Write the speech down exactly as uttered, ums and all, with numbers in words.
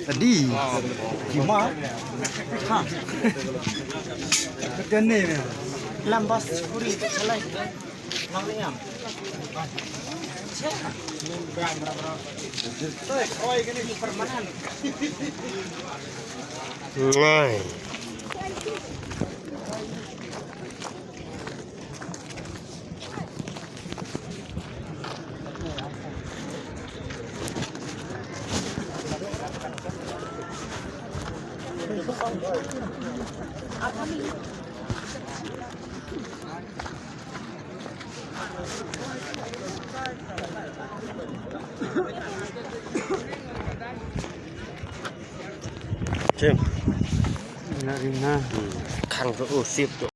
Tadi. Cuma. Ha. Kene me. Lambas kuri salai. Mang Liam. Ngai. Chem. Na ring na. Khang tu, oh, sip tu.